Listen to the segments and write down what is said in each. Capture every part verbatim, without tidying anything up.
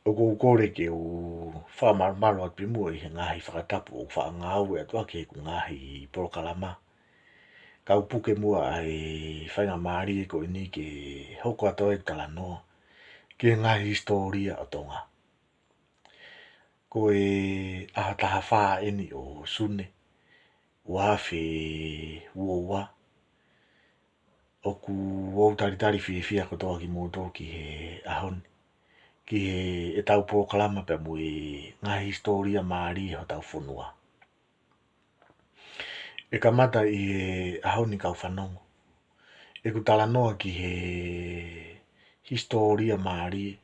ʻOku ou kole ke u fakamalumalu atu pē muʻa ʻi he ngaahi fakatapu ʻoku faʻa ngāueʻaki ʻaki ʻeku ngaahi polokalama, kau puke muʻa ʻa e faingamālie ko eni ke hoko atu ai ʻeku talanoa ki he ngaahi hisitōlia ʻo Tonga. Ko e ʻaho taha fā eni ʻo Sune, ua afe ua ua. ʻOku ou talitali fiefia kotoa kimoutolu ki he ʻaho ni, ki heʻetau polokalama pea mo e ngaahi hisitōlia mālie hotau fonua. ʻE kamata ʻi he ʻaho ni, kau fanongo, ʻeku talanoa ki he hisitōlia mālie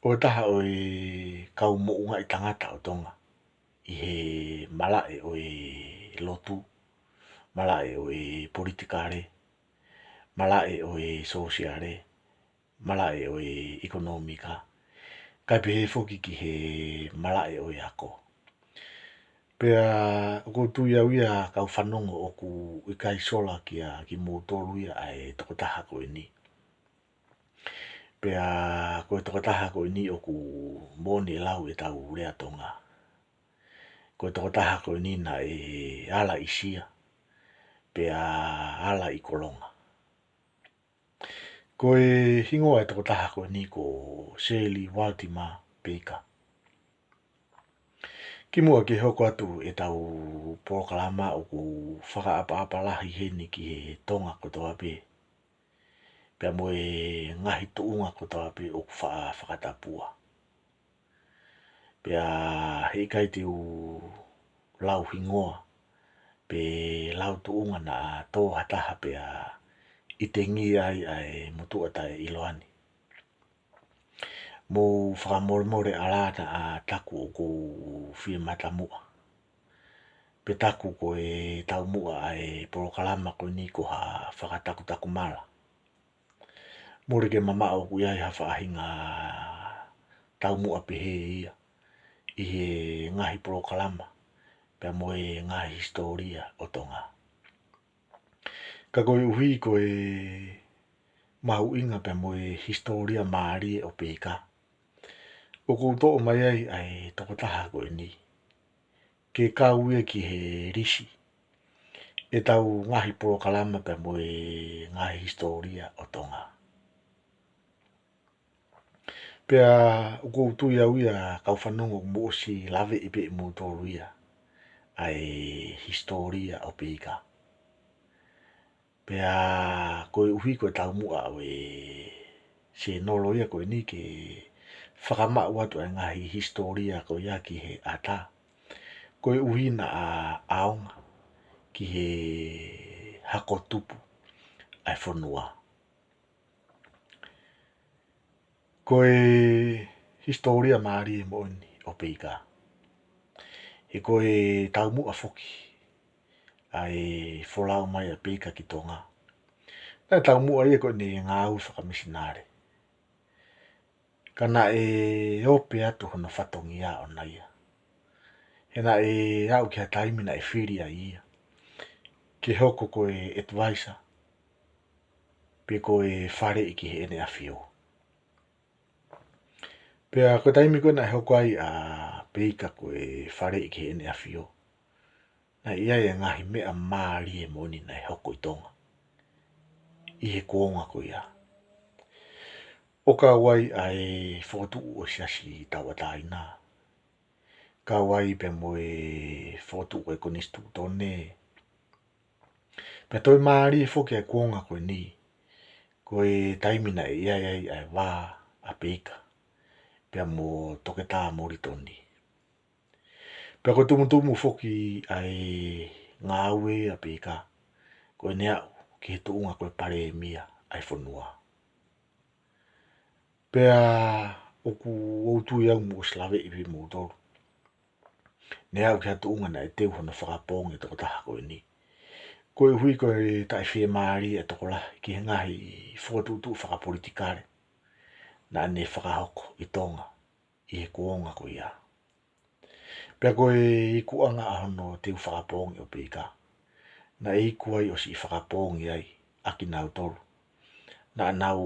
ʻo e taha ʻo e kau moʻungaʻi tangata ʻo Tonga ʻi he malaʻe ʻo e lotu, malaʻe ʻo e politikale, malaʻe ʻo e sōsiale, malaʻe ʻo e ʻekonōmika, kae pehē foki ki he malaʻe ʻo e ako. Pea ʻoku ou tui au ia, kau fanongo, ʻoku ʻikai sola kia kimoutolu ia ʻa e tokotaha ko eni. Pea ko e tokotaha ko eni ʻoku moʻoni e lau ʻetau lea Tonga. Ko e tokotaha ko eni naʻe ala ʻi Sia, pea ala ʻi Kolonga. Ko e hingoa e tokotaha ko eni ko Seli Valtimā Peika. Kimuʻa ke hoko atu ʻetau polokalama, ʻoku ou fakaʻapaʻapa lahi heni ki he Tonga kotoa pē, pea mo e ngaahi tuʻunga kotoa pē ʻoku faʻa fakatapua. Pea heʻikai te u lau hingoa pe lau tuʻunga naʻa tō ha taha pea ʻitengia ai ʻa e motuʻa taʻeʻiloa ni. Mou fakamolemole ʻalā naʻa taku ʻoku ou fie matamuʻa, pe taku ko e taumuʻa ʻa e polokalama ko eni ko ha fakatakutaku mala. Mole ke mamaʻo ʻoku ʻi ai ha faʻahinga taumuʻa pehē ia ʻi he ngaahi polokalama pea mo e ngaahi hisitōlia ʻo Tonga. Ka koeʻuhi ko e mahuʻinga pea mo e hisitōlia mālie ʻo Peika, ʻoku ou toʻo mai ai ʻa e tokotaha ko eni ke kau ia ki he lisi ʻetau ngaahi polokalama pea mo e ngaahi hisitōlia ʻo Tonga. Pea ʻoku ou tui au ia, kau fanongo, ʻoku mou ʻosi laveʻi pē ʻe moutolu ia ʻa e hisitōlia ʻo Peika. Pea koeʻuhi ko e taumuʻa ʻo e sēnolo ia ko eni ke fakamaʻu atu ʻa e ngaahi hisitōlia ko ia ki he ʻatā, koeʻuhi naʻa ʻaonga ki he hako tupu ʻa e fonua. Ko e hisitōlia mālie moʻoni ʻo Peika. He ko e taumuʻa foki ʻa e folau mai ʻa Peika ki Tonga, naʻe taumuʻa ia ko ʻene ngāue fakamisinale. Ka naʻe ope atu hono fatongia ʻona ia. He naʻe aʻu ki ha taimi naʻe fili ai ia ke hoko ko e advisor, pe ko e faleʻi ki heʻene ʻAfio. Pea ko e taimi ko ē naʻe hoko ai ʻa Peika ko e faleʻi ki heʻene ʻAfio, naʻe ʻi ai e ngaahi meʻa mālie moʻoni naʻe hoko ʻi Tonga ʻi he kuonga ko ia, ʻo kau ai ʻa e fokotuʻu ʻo e Siasi Tauʻatāina, kau ai pea mo e fokotuʻu ʻo e Konisitūtone. Pea toe mālie foki ʻa e kuonga ko eni, ko e taimi naʻe ʻi ai ai ʻa e vā ʻa Peika pea mo Toketā Molitoni. Pea ko e tumutumu foki ʻa e ngāue ʻa Peika, ko ʻene aʻu ki he tuʻunga ko e palēmia ʻa e fonua. Pea ʻoku ou tui au mou ʻosi laveʻi pē ʻe moutolu, ne aʻu ki ha tuʻunga naʻe teu hono fakapoongi e tokotaha ko eni, koeʻuhi ko e taʻefiemālie ʻa e tokolahi ki he ngaahi fokotuʻutuʻu fakapolitikale naʻa ne fakahoko ʻi Tonga ʻi he kuonga ko ia. Pea ko e ikuʻanga ʻa hono teu fakapoongi ʻo Peika, naʻe iku ai ʻo siʻi fakapoongi ai ʻa kinautolu naʻa nau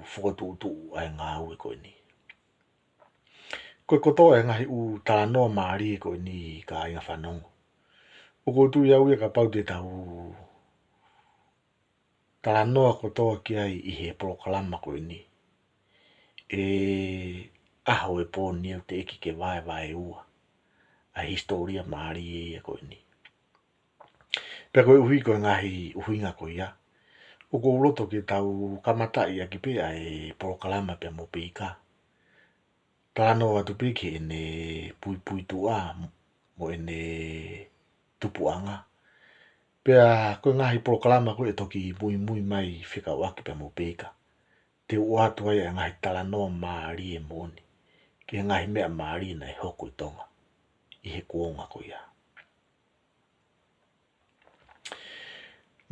fokotuʻutuʻu ʻa e ngāue ko eni. Ko e kotoa e ngaahi ʻū talanoa mālie ko eni kāinga fanongo, ʻoku ou tui au ia kapau te tau talanoa kotoa ki ai ʻi he polokalama ko eni, ʻe ʻaho e pō ni ʻoku teʻeki ke vaevaeua ʻa e hisitōlia mālie ia ko eni. Pea koeʻuhi ko e ngaahi ʻuhinga ko ia, ʻoku ou loto ke tau kamataʻi ʻaki pē ʻa e polokalama pea mo Peika, talanoa atu pē ki heʻene puipuituʻa mo ʻene tupuʻanga. Pea ko e ngaahi polokalama ko ē ʻe toki muimui mai fekauʻaki pea mo Peika, te u ʻoatu ai ʻa e ngaahi talanoa mālie moʻoni ki he ngaahi meʻa mālie naʻe hoko ʻi Tonga ʻi he kuonga ko ia.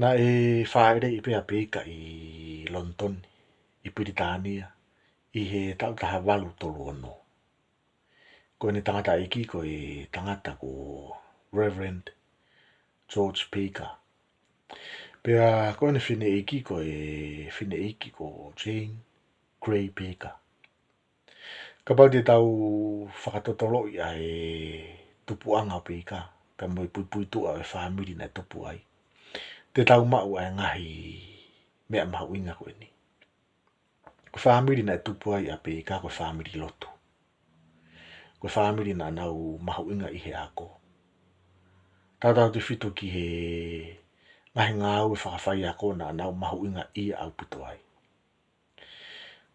Naʻe fāʻeleʻi pē ʻa Peika ʻi Lonitoni, ʻi Pilitānia, ʻi he taʻu taha valu tolu ono. Ko ʻene tangataʻeiki ko e tangata ko Reverend George Peika. Pea ko ʻene fineʻeiki ko e fineʻeiki ko Jane Grey Peika. Kapau te tau fakatotoloʻi ʻa e tupuʻanga ʻo Peika, pea mo e puipuituʻa ʻo e fāmili naʻe tupu ai, te tau maʻu ʻa e ngaahi meʻa mahuʻinga ko eni. Ko e fāmili naʻe tupu ai ʻa Peika ko e fāmili lotu. Ko e fāmili naʻa nau mahuʻinga ʻi he ako, tautautefito ki he ngaahi ngāue fakafaiako naʻa nau mahuʻingaʻia ʻaupito ai.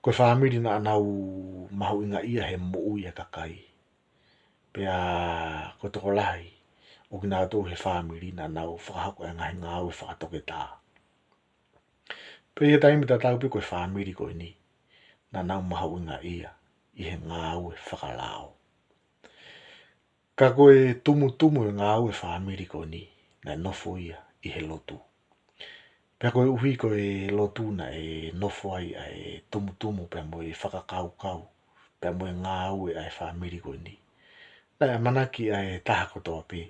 Ko e fāmili naʻa nau mahuʻingaʻia he moʻui ʻa e kakai. Pea ko e tokolahi ʻo kinautolu he fāmili naʻa nau fakahoko ʻa e ngaahi ngāue fakatoketā. Pea ʻi he taimi tatau pē ko e fāmili ko eni naʻa nau mahuʻingaʻia ʻi he ngāue fakalao. Ka ko e tumutumu e ngāue fāmili ko eni naʻe nofo ia ʻi he lotu. Pea koeʻuhi ko e lotu naʻe nofo ai ʻa e tumutumu pea mo e fakakaukau pea mo e ngāue ʻa e fāmili ko eni, naʻe ʻamanaki ʻa e taha kotoa pē,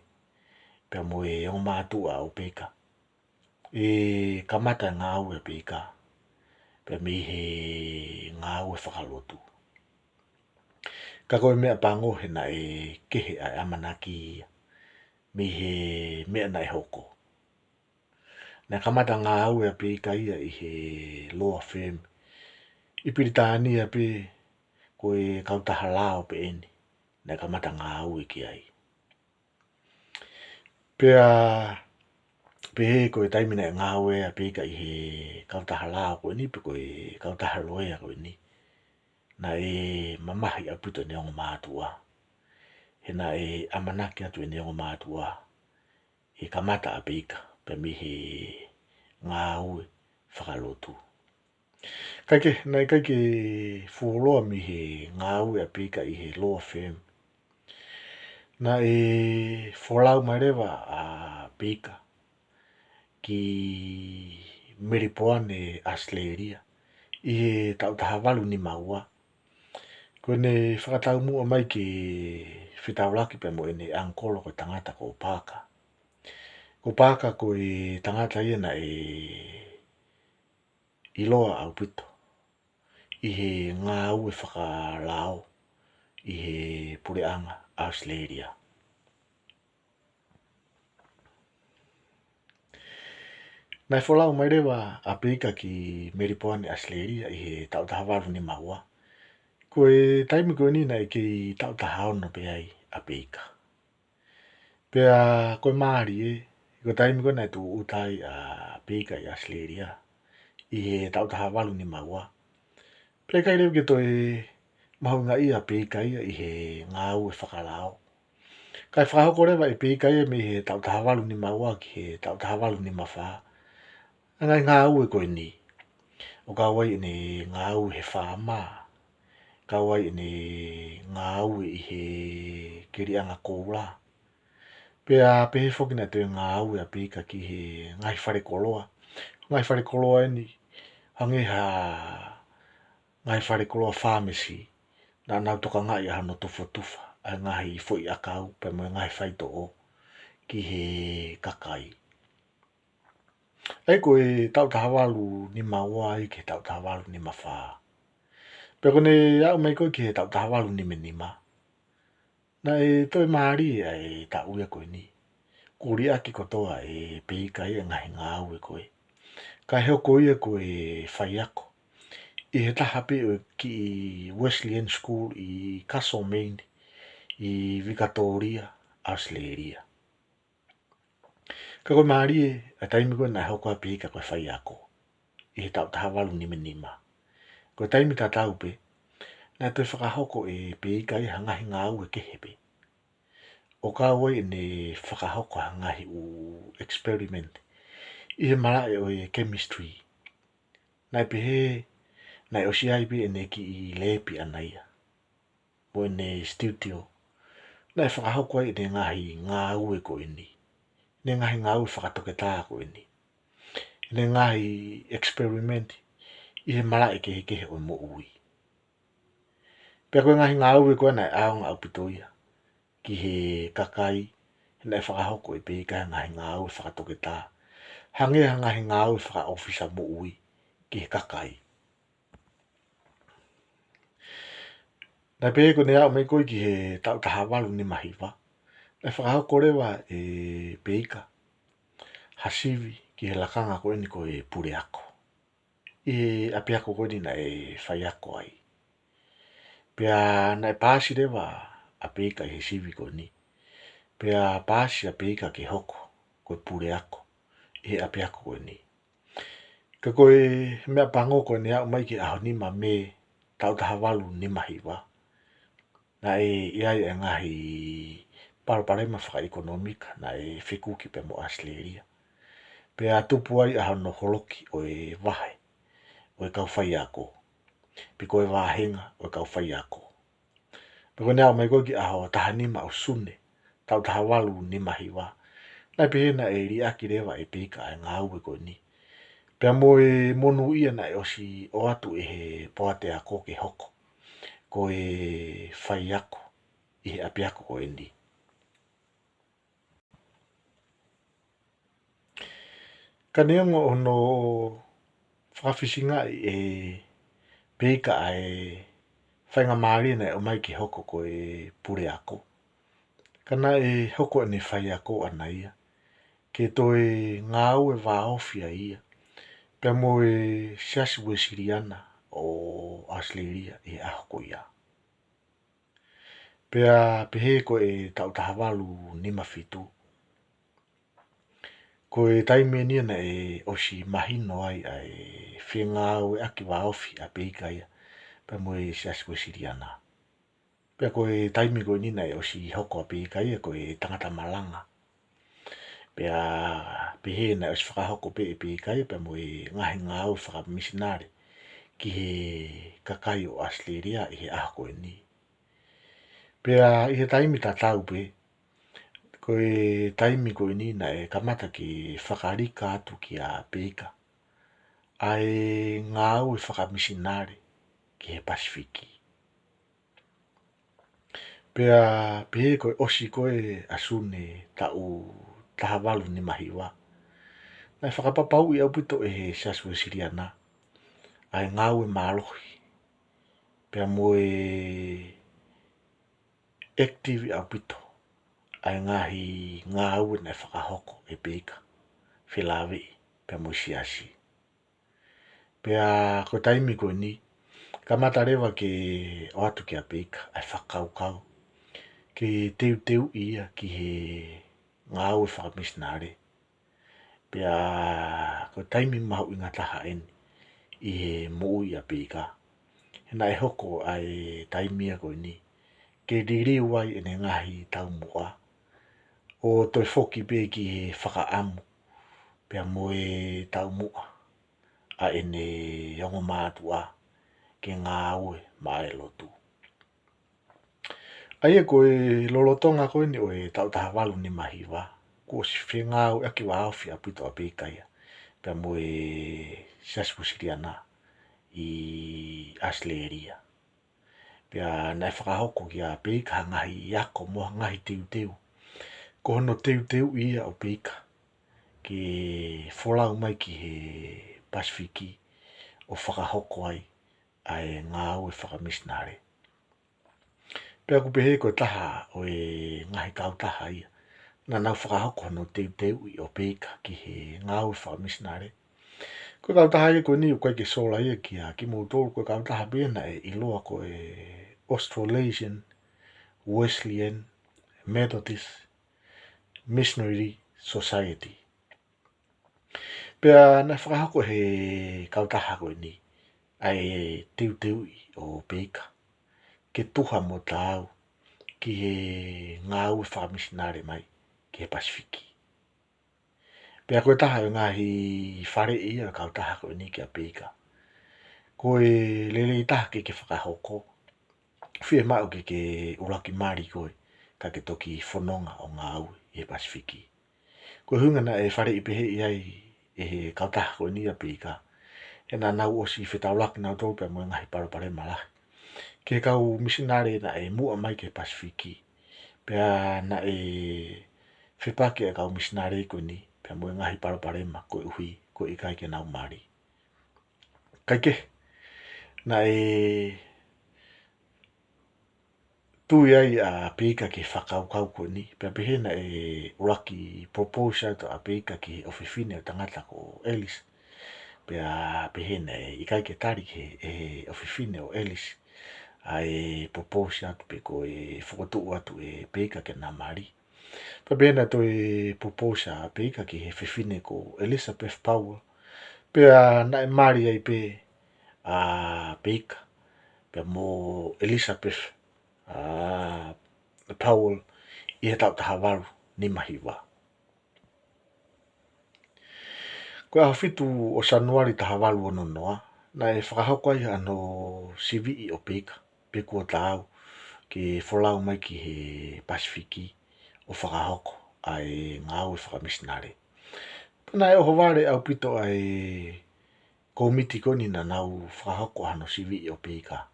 pea mo e ongo mātuʻa ʻo Peika, ʻe kamata e ngāue ʻa Peika pea mei he ngāue fakalotu. Ka ko e meʻapango he naʻe kehe ʻa e ʻamanaki ia mei he meʻa naʻe hoko. Naʻe kamata ngāue ʻa Peika ia ʻi he law firm ʻi Pilitānia pē, ko e kautaha lao pē eni naʻe kamata ngāue ki ai. Pea pehē ko e taimi naʻe ngāue ʻa Peika ʻi he kautaha lao ko eni pe ko e kautaha loea ko eni, naʻe mamahi ʻaupito ʻene ongo mātuʻa. He naʻe ʻamanaki atu ʻene ongo mātuʻa ʻe kamata ʻa Peika pea mei he ngāue fakalotu. Kae kehe, naʻe ʻikai ke fuoloa mei he ngāue ʻa Peika ʻi he law firm. Naʻe folau mai leva ʻa Peika ki Melipoane, ʻAositelēlia, ʻi he taʻu taha valu nima ua. Ko ʻene fakataumuʻa mai ke fetaulaki pea mo ʻene ʻangikolo ko e tangata ko Paaka. Ko Paaka ko e tangata ia naʻe ʻiloa ʻaupito ʻi he ngāue fakalao ʻi he puleʻanga ʻAositelēlia. Naʻe folau mai leva ʻa Peika ki Melipoane, ʻAositelēlia ʻi he taʻu taha valu nima ua. Ko e taimi ko eni naʻe kei taʻu taha ono pē ai ʻa Peika. Pea ko e mālie, ko e taimi ko ē naʻe tūʻuta ai ʻa Peika ʻi ʻAositelēlia ʻi he taʻu taha valu nima ua, pea ʻikai leva ke toe mahuʻingaʻia ʻa Peika ia ʻi he ngāue fakalao. Kae fakahoko leva ʻe Peika ia mei he taʻu taha valu nima ua ki he taʻu taha valu nima fā, ʻa e ngaahi ngāue ko eni, ʻo kau ai ʻene ngāue he faama, kau ai ʻene ngāue ʻi he keliʻanga koula. Pea pehē foki naʻe toe ngāue ʻa Peika ki he ngaahi falekoloa. Ngaahi falekoloa eni, hangē ha ngaahi falekoloa pharmacy, naʻa nau tokangaʻi ʻa hono tufotufa ʻa e ngaahi foʻiʻakau pea mo e ngaahi faitoʻo ki he kakai. ʻA ia ko e taʻu taha valu nima ua ia ki he taʻu taha valu nima fā. Pea ko ʻene aʻu mai ko ē ki he taʻu taha valu nima nima, Naʻe toe mālie ʻa e taʻu ia ko eni. Kuo liʻaki kotoa ʻe Peika ia e ngaahi ngāue ko ē, kae hoko ia ko e faiako ʻi he taha pē ʻo e kiʻi Wesleyan School ʻi Castlemaine ʻi Vikatōlia, ʻAositelēlia. Ka ko e mālie, ʻa e taimi ko ē naʻe hoko ai ʻa Peika ko e faiako ʻi he taʻu taha valu nima nima, ko e taimi tatau pē naʻe toe fakahoko ʻe Peika ia ha ngaahi ngāue kehe pē, ʻo kau ai ʻene fakahoko ha ngaahi ʻū experiment ʻi he malaʻe ʻo e chemistry. Naʻe pehē, naʻe ʻosi ʻi ai pē ʻene kiʻi lēpi ʻaʻana ia mo ʻene studio naʻe fakahoko ai ʻene ngaahi ngāue ko eni, ʻene ngaahi ngāue fakatoketā ko eni, ʻene ngaahi experiment ʻi he malaʻe kehekehe ʻo e moʻui. Pea ko e ngaahi ngāue ko ē naʻe ʻaonga ʻaupito ia ki he kakai, he naʻe fakahoko ʻe Peika e ngaahi ngāue fakatoketā, hangē ha ngaahi ngāue fakaʻofisa moʻui ki he kakai. Naʻe pehē ko ʻene aʻu mai ko ē ki he taʻu taha valu nima hiva, naʻe fakahoko leva ʻe Peika ha sivi ki he lakanga ko eni ko e puleako ʻi he ʻapiako ko eni naʻe faiako ai. Pea naʻe paasi leva ʻa Peika ʻi he sivi ko eni. Pea paasi ʻa Peika ke hoko ko e puleako ʻi he ʻapiako ko eni. Ka ko e meʻapango, ko ʻene aʻu mai ki he ʻaho nima Mē taʻu taha valu nima hiva, naʻe ʻi ai e ngaahi palopalema fakaʻekonōmika naʻe fekuki pea mo ʻAositelēlia. Pea tupu ai ʻa hono holoki ʻo e vahe ʻo e kau faiako, pe ko e vāhenga ʻo e kau faiako. Pea ko ʻene aʻu mai ko ē ki he ʻaho taha nima ʻo Sune taʻu taha valu nima hiva, naʻe pehē naʻe liʻaki leva ʻe Peika ʻa e ngāue ko eni, pea mo e monūʻia naʻe ʻosi ʻoatu ʻe he poate ako ke hoko ko e faiako ʻi he ʻapiako ko eni. Ka neongo hono fakafisingaʻi ʻe Peika ʻa e faingamālie naʻe ʻomai ke hoko ko e puleako, ka naʻe hoko ʻene faiako ʻaʻana ia ke toe ngāue vāofi ai ia pea mo e Siasi Uēsiliana ʻo ʻAositelēlia ʻi he ʻaho ko ia. Pea pehē ko e taʻu taha valu nima fitu, ko e taimi eni ia naʻe ʻosi mahino ai ʻa e fengāueʻaki vāofi ʻa Peika ia pea mo e Siasi Uēsiliana. Pea ko e taimi ko eni naʻe ʻosi hoko ʻa Peika ia ko e tangata malanga. Pea pehē naʻe ʻosi fakahoko pē ʻe Peika ia pea mo e ngaahi ngāue fakamisinale ki he kakai ʻo ʻAositelēlia ʻi he ʻaho ko eni. Pea ʻi he taimi tatau pē, ko e taimi ko eni naʻe kamata ke fakalika atu kia Peika ʻa e ngāue fakamisinale ki he Pasifiki. Pea pehē ko e ʻosi ko ē ʻa Sune taʻu taha valu nima hiva, naʻe fakapapauʻi ʻaupito ʻe he Siasi Uēsiliana ʻa e ngāue mālohi pea mo e active ʻaupito ʻa e ngaahi ngāue naʻe fakahoko ʻe Peika, felāveʻi pea mo e Siasi. Pea ko e taimi ko eni, kamata leva ke ʻoatu kia Peika ʻa e fakakaukau ke teuteuʻi ia ki he ngāue fakamisinale. Pea ko e taimi mahuʻinga taha eni ʻi he moʻui ʻa Peika. He naʻe hoko ʻa e taimi ia ko eni ke liliu ai ʻene ngaahi taumuʻa, ʻo toe foki pē ki he fakaʻamu pea mo e taumuʻa ʻa ʻene ongo mātuʻa ke ngāue maʻa e lotu. ʻA ia ko e lolotonga ko eni ʻo e taʻu taha valu nima hiva, kuo ʻosi fengāueʻaki vāofi ʻaupito ʻa Peika ia pea mo e Siasi Uēsiliana ʻi ʻAositelēlia. Pea naʻe fakahoko kia Peika ha ngaahi ako mo ha ngaahi teuteu. Ko hono teuteuʻi ia ʻo Peika ke folau mai ki he Pasifiki ʻo fakahoko ai ʻa e ngāue fakamisinale. Pea ʻoku pehē ko e taha ʻo e ngaahi kautaha ia naʻa nau fakahoko hono teuteuʻi ʻo Peika ki he ngāue fakamisinale. Ko e kautaha ia ko eni ʻoku ʻikai ke sola ia kia kimoutolu, ko e kautaha pē naʻe ʻiloa ko e Australasian Wesleyan Methodist Missionary Society. Pea naʻe fakahoko he kautaha ko eni ʻa e teuteuʻi ʻo Peika ke tuha mo taau ki he ngāue fakamisinale mai ki he Pasifiki. Pea ko e taha ʻo e ngaahi faleʻi ia ʻo e kautaha ko eni kia Peika, ko e lelei taha ke ke fakahoko, fiemaʻu ke ke ʻuluaki mali koe ka ke toki fononga ʻo ngāue ʻi he Pasifiki. Ko e ʻuhinga naʻe faleʻi pehē ai ʻe he kautaha ko eni ʻa Peika, he naʻa nau ʻosi fetaulaki nautolu pea mo e ngaahi palopalema lahi ki he kau misinale naʻe muʻa mai ki he Pasifiki. Pea naʻe fepaki ʻa e kau misinale ko eni pea mo e ngaahi palopalema koeʻuhi ko e ʻikai ke nau mali. Kae kehe, naʻe tui ai ʻa Peika ki he fakakaukau ko eni, pea pehē naʻe ʻuluaki propose atu ʻa Peika ki he ʻofefine ʻo e tangata ko Ellis. Pea pehē naʻe ʻikai ke tali ki he, ʻe he ʻofefine ʻo Ellis ʻa e propose atu pe ko e fokotuʻu atu ʻe Peika ke na mali. Pea pehē naʻe toe propose ʻa Peika ki he fefine ko Elizabeth Powell. Pea naʻe mali ai pē ʻa Peika pea mo Elizabeth, ʻa, Powell ʻi he taʻu taha valu nima hiva. Ko e ʻaho fitu ʻo Sānuali taha valu ono noa, naʻe fakahoko ai hano siviʻi ʻo Peika, pe kuo taau ke folau mai ki he Pasifiki ʻo fakahoko ʻa e ngāue fakamisinale. Pea naʻe ʻohovale ʻaupito ʻa e kōmiti ko eni naʻa nau fakahoko hano siviʻi ʻo Peika.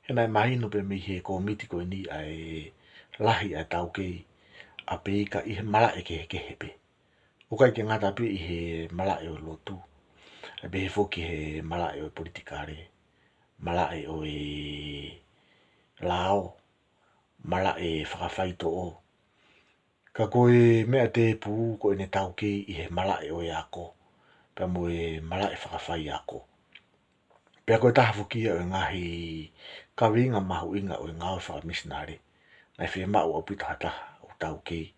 He naʻe mahino pē mei he kōmiti ko eni ʻa e lahi ʻa e taukei ʻa Peika ʻi he malaʻe kehekehe pē. ʻOku ʻikai ke ngata pē ʻi he malaʻe ʻo e lotu, ʻa e pehē foki he malaʻe ʻo e politikale, malaʻe ʻo e lao, malaʻe fakafaitoʻo. Ka ko e meʻa tēpū ko ʻene taukei ʻi he malaʻe ʻo e ako, pea mo e malaʻe fakafaiako. Pea ko e taha foki ia ʻo e ngaahi kaveinga mahuʻinga ʻo e ngāue fakamisinale, naʻe fiemaʻu ʻaupito ha taha ʻoku taukei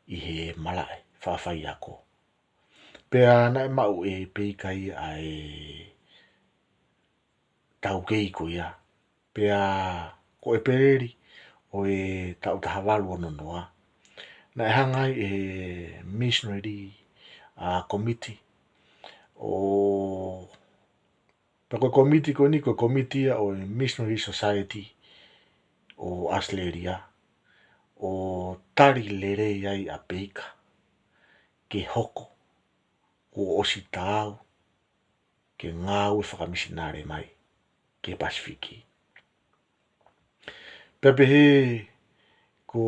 ʻi he malaʻe fakafaiako. Pea naʻe maʻu ʻe Peika ia ʻa e taukei ko ia. Pea ko ʻEpeleli ʻo e taʻu taha valu ono noa, naʻe hanga ai ʻe he Missionary, ʻa, Committee ʻo, pea ko e kōmiti ko eni, ko e kōmiti ia ʻo e Missionary Society ʻo ʻAositelēlia, ʻo tali lelei ai ʻa Peika ke hoko kuo ʻosi taau ke ngāue fakamisinale mai ki he Pasifiki. Pea pehē ko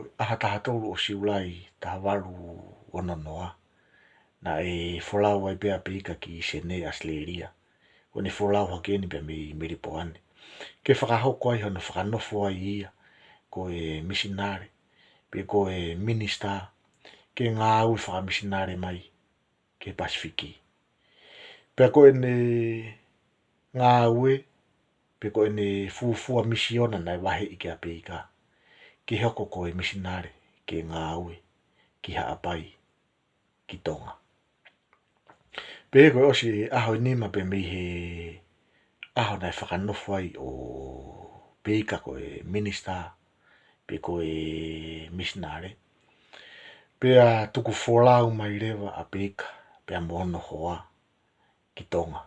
e ʻaho taha tolu ʻo Siulai taha valu ono noa, naʻe folau ai pē ʻa Peika ki Senē, ʻAositelēlia. Ko ʻene folau hake eni pē mei Melipoane ke fakahoko ai hono fakanofo ai ia ko e misinale, pe ko e minisitā, ke ngāue fakamisinale mai ki he Pasifiki. Pea ko ʻene ngāue, pe ko ʻene fuofua misiona naʻe vaheʻi ki ai ʻa Peika, ke hoko ko e misinale ke ngāue ki Haʻapai, ki Tonga. Pea ko e ʻosi ʻaho ʻe nima pē mei he ʻaho naʻe fakanofo ai ʻo Peika ko e minisitā, pe ko e misinale, pea tuku folau mai leva ʻa Peika pea mo hono hoa ki Tonga.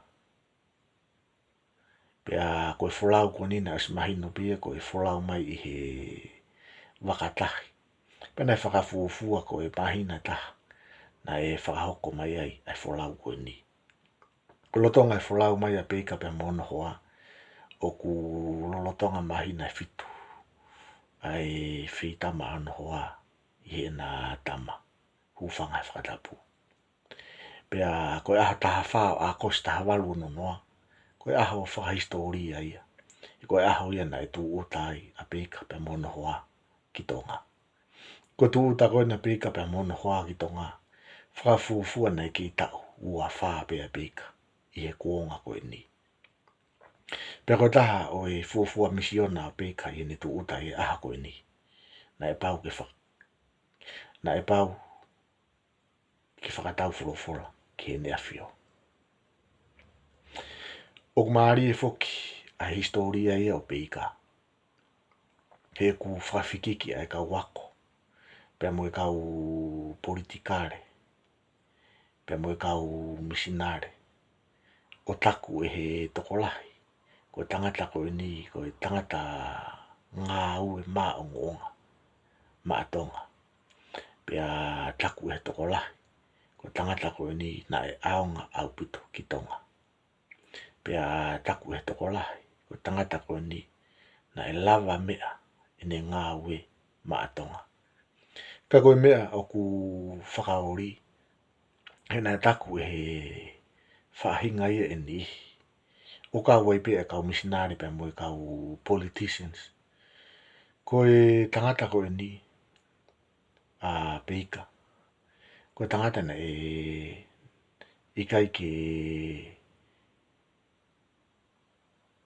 Pea ko e folau ko eni naʻe ʻosi mahino pē ia ko e folau mai ʻi he vakatahi. Pea naʻe fakafuofua ko e māhina ʻe taha naʻe fakahoko mai ai ʻa e folau ko eni. Ko e lolotonga e folau mai ʻa Peika pea mo hono hoa, ʻoku lolotonga māhina ʻe fitu ʻa e feitama ʻa hono hoa ʻi heʻena tama, hūfanga he fakatapu. Pea ko e ʻaho taha fā ʻo ʻAokosi taha valu ono noa, ko e ʻaho fakahisitōlia ia. ʻI Ko e ʻaho ia naʻe tūʻuta ai ʻa Peika pea mo hono hoa ki Tonga. Ko e tūʻuta ko ena ʻa Peika pea mo hono hoa ki Tonga, fakafuofua naʻe kei taʻu ua fā pē ʻa Peika ʻi he kuonga ko eni. Pea ko e taha ʻo e fuofua misiona ʻa Peika ʻi heʻene tūʻuta ʻi he ʻaho ko eni, naʻe pau ke fak-, naʻe pau ke fakatau folofola ki heʻene ʻafio. ʻOku mālie foki ʻa e hisitōlia ia ʻo Peika, he ʻoku fakafikiki ʻa e kau ako, pea mo e kau politikale, pea mo e kau misinale, ʻo taku ʻe he tokolahi, ko e tangata ko eni, ko e tangata ngāue maʻongoʻonga maʻa Tonga. Pea taku ʻe he tokolahi, ko e tangata ko eni naʻe ʻaonga ʻaupito ki Tonga. Pea taku ʻe he tokolahi, ko e tangata ko eni naʻe lavameʻa ʻene ngāue maʻa Tonga. Ka ko e meʻa ʻoku fakaoli, he naʻe taku ʻe he faʻahinga ia ʻe niʻihi, ʻo kau ai pē ʻa e kau misinale pea mo e kau politicians, ko e tangata ko eni, ʻa Peika, ko e tangata naʻe ʻikai ke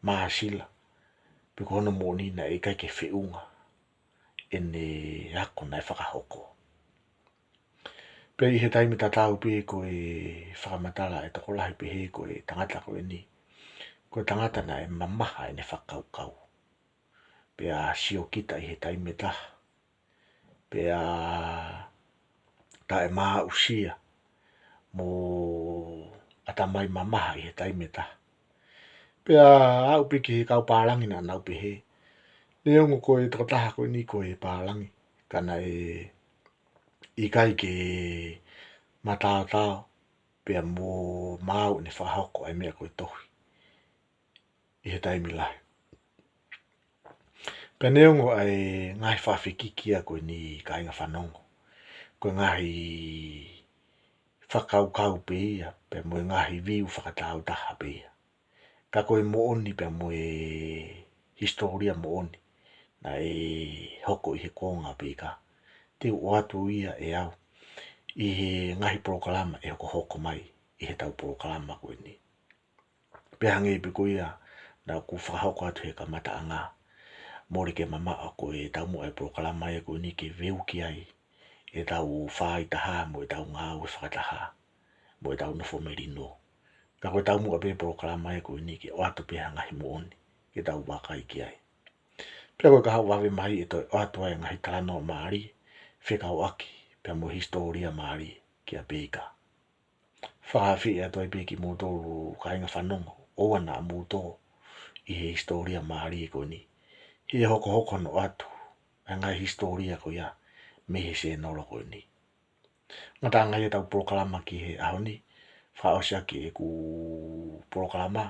māsila, pe ko hono moʻoni naʻe ʻikai ke feʻunga ʻene ako naʻe fakahoko. Pea ʻi he taimi tatau pē ko e fakamatala ʻa e tokolahi pehē ko e tangata ko eni, ko e tangata naʻe mamaha ʻene fakakaukau. Pea siokita ʻi he taimi ʻe taha. Pea taʻemāʻusia mo ʻatamai mamaha ʻi he taimi ʻe taha. Pea aʻu pē ki he kau pālangi naʻa nau pehē, neongo ko e tokotaha ko eni ko e pālangi, ka naʻe ʻikai ke mataotao pea mo maau ʻene fakahoko ʻa e meʻa ko e tohi ʻi he taimi lahi. Pea neongo ʻa e ngaahi fakafikiki ia ko eni kāinga fanongo, ko e ngaahi fakakaukau pē ia, pea mo e ngaahi viu fakatāutaha pē ia. Ka ko e moʻoni pea mo e hisitōlia moʻoni naʻe hoko ʻi he kuonga ʻo Peika, te u ʻoatu ia ʻe au ʻi he ngaahi polokalama ʻe hokohoko mai ʻi heʻetau polokalama ko eni. Pea hangē pē ko ia naʻa ku fakahoko atu he kamataʻanga, mole ke mamaʻo, ko e taumuʻa ʻo e polokalama ia ko eni ke veu ki ai ʻetau fāitaha mo ʻetau ngāue fakataha mo ʻetau nofo melino. Ka ko e taumuʻa pē ʻo e polokalama ia ko eni ke ʻoatu pē ha ngaahi moʻoni ke tau vakai ki ai. Pea ko e kahaʻu vave mai ʻe toe ʻoatu ai e ngaahi talanoa mālie fekauʻaki pea mo e hisitōlia mālie kia Peika. Fakaafeʻi atu ai pē kimoutolu kāinga fanongo, ʻoua naʻa mou tō ʻi he hisitōlia mālie ko eni, he ʻe hokohoko hono ʻoatu ʻa e ngaahi hisitōlia ko ia mei he sēnolo ko eni. Ngataʻanga ia ʻetau polokalama ki he ʻaho ni. Fakaʻosi ʻaki ʻeku polokalama,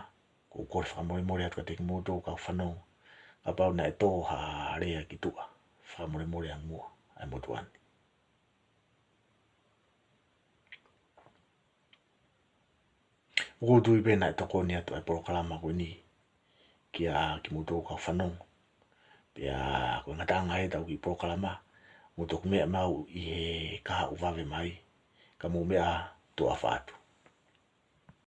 ʻoku ou kole fakamolemole atu kiate kimoutolu kau fanongo kapau naʻe tō ha lea ki tuʻa, fakamolemole ange muʻa ʻa e motuʻa ni. ʻOku ou tui pē naʻe tokoni atu ʻa e polokalama ko eni kia kimoutolu kau fanongo. Pea ko e ngataʻanga ia ʻetau kiʻi polokalama, mou toki meʻa mai ʻi he kahaʻu vave mai, ka mou meʻa ā, tuʻa ʻofa atu.